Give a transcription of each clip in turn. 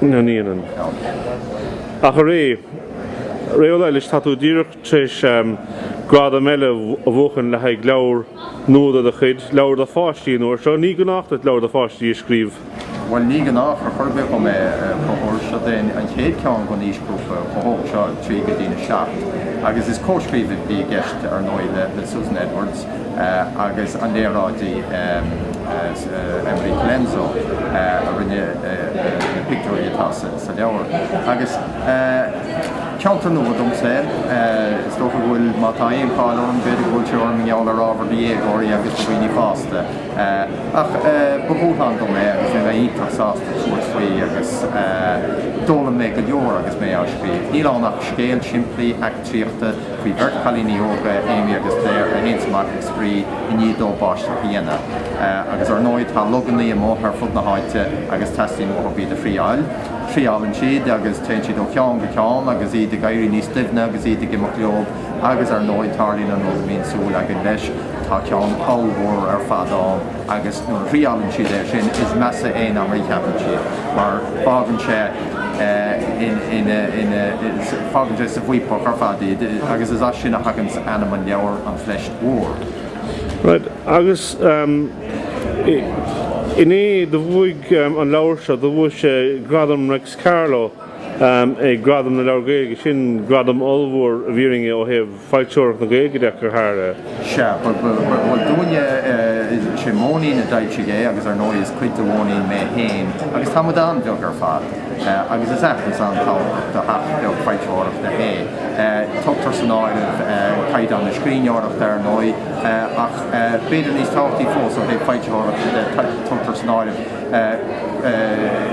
Na naíonán. Ach a Ray, Ray Ó Laighléis, tá tú díreach tar éis gradam eile a bhuachan le haghaidh leabhar nua de do chuid, leabhar do pháistí an uair seo. Ní gnách duit leabhar do pháistí a scríobh. Bhuel, ní gnách ar chor ar bith dhom é, a Chonchúir. Seo é an chéad ceann don aoisghrúpa chomh hóg seo, 3 go dtína 7. Agus is comhscríobh a bhí i gceist, ar ndóigh, le Susan Edwards agus an léaráidí Emily Colenso a rinne na pictiúirí atá sa leabhar. Agus ceantar nua domsa é. Is dócha go bhfuil, má tá aon cháil orm, b'fhéidir go bhfuil sé orm i ngeall ar ábhar do dhéagóirí agus do dhaoine fásta. Ach ba dhúshlán dom é agus bhí mé iontach sásta tabhairt faoi agus d'fhoghlaim mé go leor agus mé á scríobh. Níl ann ach scéal simplí eachtraíochta faoi bheirt chailíní óga, Amy agus Claire, a théanns amach ag spraoi i ndiaidh dóibh báisteach a dhéanamh. Agus ar ndóigh tá luganna amuigh ar fud na háite agus teastaíonn uathu iad a thriáil. Triálann siad agus téann siad ó cheann go ceann agus iad ag éirí níos doimhne agus iad ag imeacht leo agus ar ndóigh tarlaíonn an rud a mbíonn súil againn leis, tá ceann ollmhór ar fad ann agus nuair a thriálann siad é sin is measa é ná mar a cheapann siad mar fágann sé ina, ina, fágann sé sa bhfaopach ar fad iad agus is as sin a thaganns ainm an leabhair, An Phleist Mhór. Right, agus inné do bhuaigh an leabhar seo, do bhuaigh sé Gradam Réics Carló ag Gradaim na Leabhar Gaeilge, sin gradam ollmhór i bhfírinne ó thaobh foilsitheoireacht na Gaeilge de go háirithe. Sea, bhuel dúinne, is é Móinín a d'fhoilsigh é agus ar ndóigh is cuid de Mhóinín mé féin agus tá muid an-bheag ar fad agus is aitheantas an-tábhachtach do theach beag foilsitheoireachta é. Tugtar san áireamh caighdeán na scríbhneoireachta ar ndóigh ach b'fhéidir níos tábhachtaí fós ó thaobh foilsitheoireachta de, tugtar san áireamh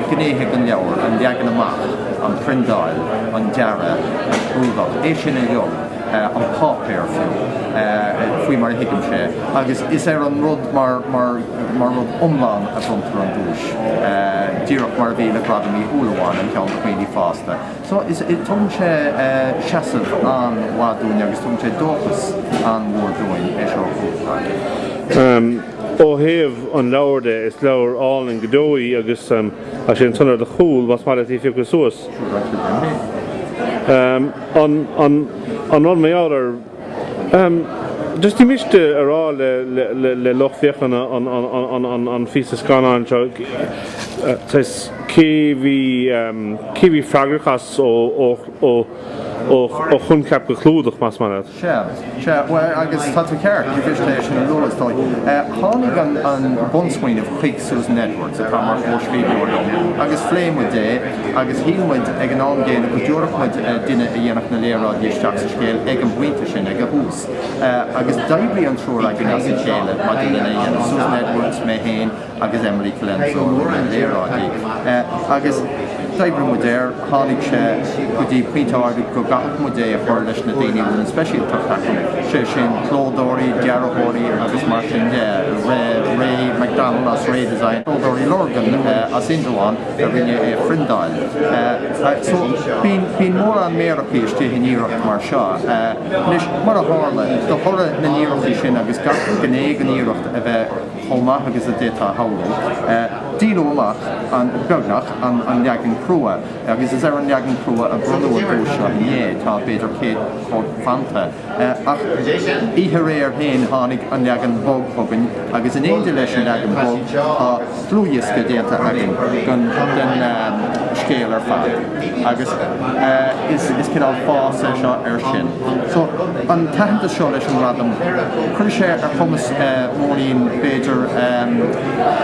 gnéithe den leabhar, an leagan amach, an phriondáil, an dearadh, an clúdach, é sin uilig, an páipéar fiú, faoi mar a thuigimse é. Agus is ar an rud mar rud iomlán a bhronntar an duais, díreach mar a bhí le Gradam Uí Shúilleabháin, an ceann do dhaoine fásta. So, is, tugann sé seasamh an-mhaith dúinn agus tugann sé dóchas an-mhór dúinn é seo a bhuachtáil. Ó thaobh an leabhair de, is leabhar álainn go deo í agus tá sé ansan ar do chúl, más maith leat í a phiocadh suas. An, an, an rud mar gheall air, just ní miste a rá le, le, le lucht féachana an, an, an, an, an phíosa scannáin seo, saghas, cé bhí, cé bhí freagrach as ó, ó, ó, ó, ó choincheap go clúdach, más maith leat. Sea, sea, bhuel, agus tá tú ceart, ní mhiste é sin a lua, is dóigh. Tháinig an, an bunsmaoineamh chuig Susan Edwards, atá mar chomhscríbhneoir liom, agus phléigh muid é, agus shíl muid ag an am gcéanna go dtabharfadh muid duine a dhéanfadh na léaráidí isteach sa scéal ag an bpointe sin, ag a thús. Agus d'oibrigh an triúr againn as a chéile maidir lena dhéanamh, Susan Edwards, mé féin, agus Emily Colenso a rinne na léaráidí. Agus d'oibrigh muid air, tháinig sé go dtí pointe áirid go gcaithfeadh muid é a chur leis na daoine a bhfuil an speisialtacht acu, sé sin clódóirí, dearthóirí agus mar sin de, Ray McDonnell as Ray Design, Clódóirí Lurgan as Indreabhán a rinne é a phriondáil. So bíonn, bíonn mórán méarachaí istigh in iarracht mar seo. Anois, mar a tharla, de thoradh na n-iarrachtaí sin agus gach gné den iarracht a bheith, chomh maith agus a d'fhéadfá a shamhlú. Díoladh amach an, beagnach, an leagan crua agus is ar an leagan crua a bronnadh an duais seo inné, tá b'fhéidir 100 cóip fanta. Ach oíche aréir féin tháinig an leagan bog chugainn agus in éindí leis an leagan bog tá dlúthdhiosca déanta againn den scéal ar fad agus is cineál fás é seo air sin. So, an t-aitheantas seo leis an ngradam, cuirfidh sé ar chumas Móinín, b'fhéidir,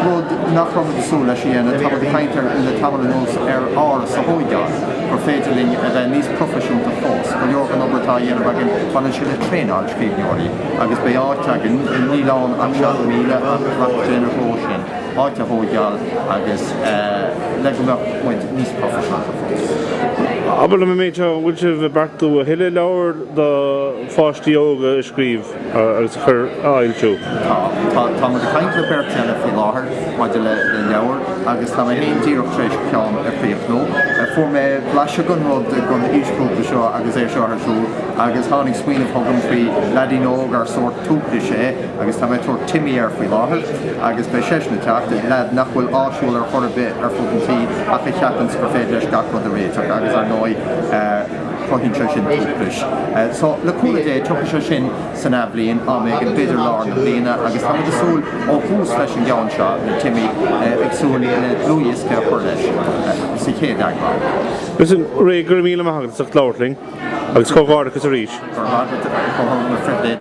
rud nach raibh muid ag súil leis a dhéanamh, tá muid ag caint ar le tamall anuas ar áras a thóigeáil, gur féidir linn a bheith níos proifisiúnta fós. Go leor den obair atá á dhéanamh againn, baineann sé le traenáil scríbhneoirí agus beidh áit againn, níl ann ach 7,000 ach rachaidh sé ina threo sin, áit a thóigeáil agus le go mbeadh muid níos proifisiúnta fós. Abair liom an méid seo, an bhfuil sibh ag beartú a thuilleadh leabhar do pháistí óga a scríobh agus a chur a fhoilsiú? Tá. Tá, tá muid ag caint le beirt eile faoi láthair maidir le leabhar agus tá mé féin díreach tar éis ceann a chríochnú. Fuair mé blaiseadh den rud don aoisghrúpa seo agus é seo ar siúl agus tháinig smaoineamh chugam faoi leaidín óg ar sórt tuaiplis é agus tá mé ag tabhairt Timmy air faoi láthair agus beidh seisean ag teacht, leaid nach bhfuil áisiúil ar chor ar bith ar fud an tí ach a cheapanns gur féidir leis gach rud a réiteach agus ar ndóigh cruthaíonn sé sin tuaiplis. So le cúnamh Dé tiocfaidh sé sin san athbhliain, am éigin, b'fhéidir lár na bliana, agus tá muid ag súil ó thús leis an gceann seo, le Timmy, ag súil le dlúthdhiosca a chur leis sa chéad eagrán. Listen, Ray, go raibh míle maith agat as ucht labhairt linn, agus comhghairdeachas arís. Go raibh maith agat, chomh maith.